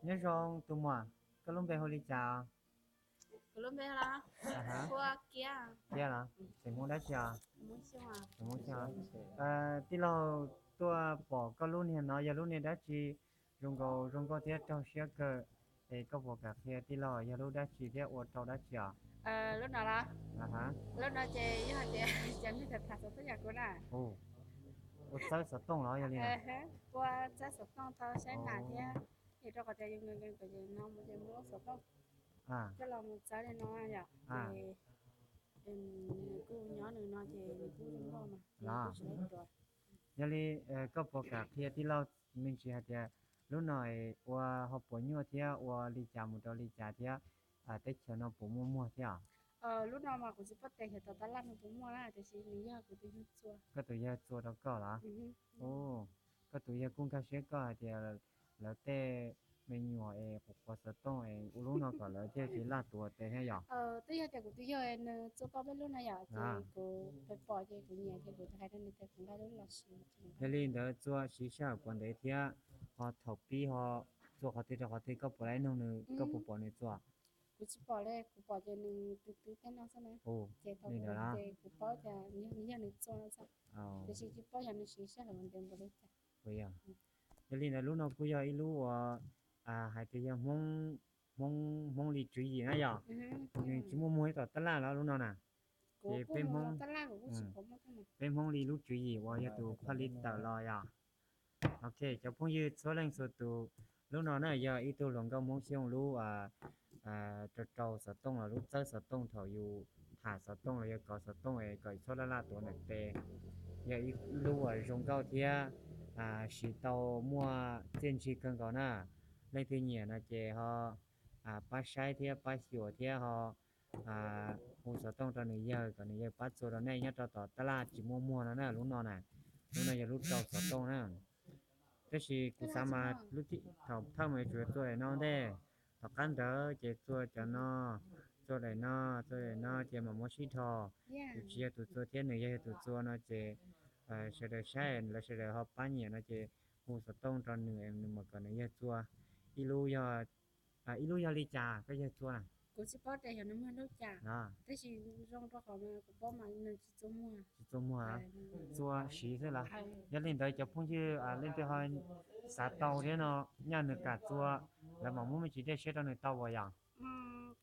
Nyob zoo tus muam, koj lub npe hu li cas? Kiab los? Tseem Hmoob dab tsi os? Tij laug tuaj pom koj lub niag no yog lub niag dab tsi? Zoo nkaus zoo nkauj thiab raug siab kawg. Es koj puas kam qhia tij laug yog lub dab tsi thiab ua rau dab tsi os? Lub no ces yog tias cov neeg tham xov tooj yam kuv na. Ua txawb xov tooj los yog li? Ua txawb xov tooj tau saib mas thiab, es rau qhov tias yus nkees nkees ces no mus ces muab xov tooj coj los mus txawb li no yom. Ces nws kuj nyob nws no ces nws kuj zoo nkauj mas ces kuj tsis tau tuav. Yog li koj puas kam qhia tij laug me ntsis hais tias lub no ua ho puas nyuaj thiab ua li cas mus rau li cas thiab teb chaws no puas muaj muag thiab os? Lub no mas kuv tsis paub tias xyov tom tab laj no puas muaj na, tiam sis nws yog kuv tus yawg txua. Koj tus yawg txua rau koj los? Koj tus yawg kuj nkag siab koj hais tias lawv tej me nyuam es quav quav xov tooj es ua lub no kom lawv thiaj tsis laj tuav tes thiab yom? Twb yog tias kuv tus yawg nws txua tau peb lub no yom, ces kuv pom ces kuv nyiam ces kuv hais rau nws tias kuv nqa lub los siv. Yog li ntawd txua siv sij hawm puas ntev thiab ho thaum pib ho txua qhov twg rau qhov twg koj puas laib nug nws, koj puas pom nws txua? Kuv tsis pom li, kuv pom ces nws twb twb tej no xwb na. Ces thaum li ntawd ces kuv paub tias nws yog nws txua no xwb, tiam sis tsis paub yog nws siv sij hawm ntev npaum li cas. Yog li ntawd lub no kuj yog ib lub uas hais tias yog Hmoob, Hmoob li tswv yim na yom. Nws tsis muaj muag ib tom tab laj los lub no na. Ces peb Hmoob, peb Hmoob li lub tswv yim uas yog tus phaj lib tawm los yom. Ok, cov phooj ywg txhua leej txhua tus, lub no na yog ib tug hluas nkauj Hmoob Xyooj lub rau rau xov tooj los lub txawb xov tooj thaum yus tham xov tooj los yog kov xov tooj es kom txhob laj laj tuav ntawm tes. Yog ib lub uas zoo nkauj thiab siv tau muaj txiaj ntsig kawg nkaus na. Leej twg nyiam no ces ho pab saib thiab pab xyuas thiab ho hu xov tooj rau nws yawg kom nws yawg pab txua rau nej nyob rau tom tab laj tsis muaj muag no na, lub no na. Lub no yog lub rau xov tooj na. Tab sis kuv xav mas lub thaum thawj mas yuav tsum txua daim no ntej, tom qab ntawd ces txua cov no, txua daim no, txua daim no ces mam muab sib dhos. Kuv tsis yog tus txua thiab nws yog yog tus txua no ces sawv daws saib lawv sawv daws ho pab nyiam no ces hu xov tooj rau nws, nws mam kom nws yawg txua. Ib lub yog, ib lub yog li cas koj yawg txua na? Kuv tsis paub tias yog nws muag lub cas, tab sis zoo rau qhov kuv paub mas nws tsis txua muag. Tsis txua muag, txua siv xwb lawm. Yog li ntawd cov phooj ywg leej twg ho xav tau thiab no, nyaj nws kam txua, lawv mam muab me ntsis dej siab rau nws tau as yom?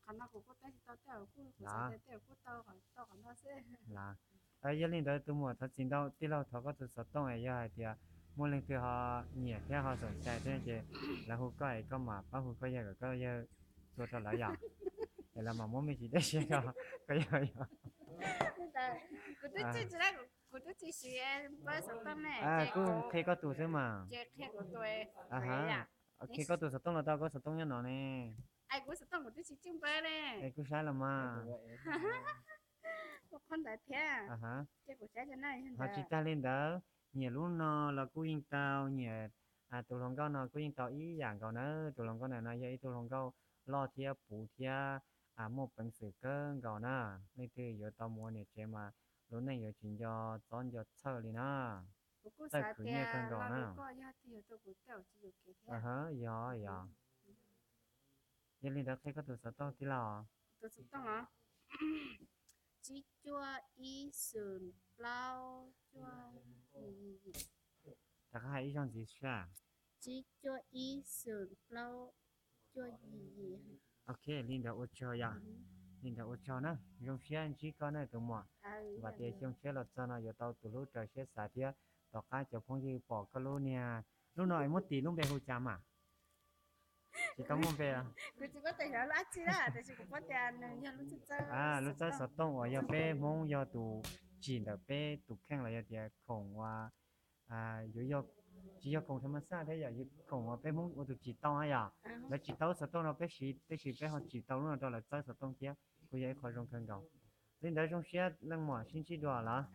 Qhov no kuv kuj teb tsis tau, tej zaum kuj, kuv xav tias tej zaum kuj tau, tau qhov no xwb. Yog li ntawd tus muam thov txim ntau, tij laug thov koj tus xov tooj es yog hais tias muaj leej twg ho nyiam thiab ho xoom cai thiab ces lawv hu koj es koj mam pab hu koj yawg kom koj yawg txua rau lawv yom. Es lawv mam muab me ntsis dej siab rau koj yawg yom. Kuv twb tsis, kuv twb tsis siv npawb xov tooj ne. Kuj qhia koj tus xwb mas. Qhia koj tus xov tooj los tau, koj xov tooj nyob no ne. Es kuv xov tooj kuv twb tsis coj npawb ne. Es kuj saib los mas. Ua qhov ntawd thiab. Ho tsis tag li ntawd, nyiam lub no los kuj yeej tau, nyiam tus hluas nkauj no kuj yeej tau ib yam nkaus na. Tus hluas nkauj ntawm no yog ib tug hluas nkauj loj thiab puv thiab muaj peev xwm kawg nkaus na. Leej twg yuav tau mus ua niam tsev mas lub neej yuav tsis nco txob nco txhawj li na. Txawj khwv nyiaj kawg nkaus na. Yog, yog. Yog li ntawd qhia koj tus xov tooj tij laug. Tus xov tooj los? Tsib cuaj ib xoom plaub cuaj yim yim. Rov qab hais ib zaug ntxiv sab. Tsib cuaj ib xoom plaub cuaj yim yim. Ok, li ntawd ua tsaug yom. Li ntawd ua tsaug na, zoo siab ntsib koj na tus muam. Vam tias xyoo tshiab los txog no yuav tau tus hlub raws siab xav thiab tom qab cov phooj ywg pom koj lub niag, lub no es muab tis lub npe hu cas mas? Tsis tau muaj npe. Lub txawb xov tooj uas yog peb Hmoob yog tus tsim ntawm peb tus kheej los yog tias khoom uas yuav, tsis yog khoom tham ma xaj thiab yom, khoom uas peb Hmoob ua tus tsim tau na yom. Lawv tsis tau lub xov tooj no peb siv, tab sis peb ho tsim tau lub no rau lawv txawb xov tooj thiab, kuj yog ib qho zoo kawg nkaus. Li ntawd zoo siab leej muam, sib ntsib dua los?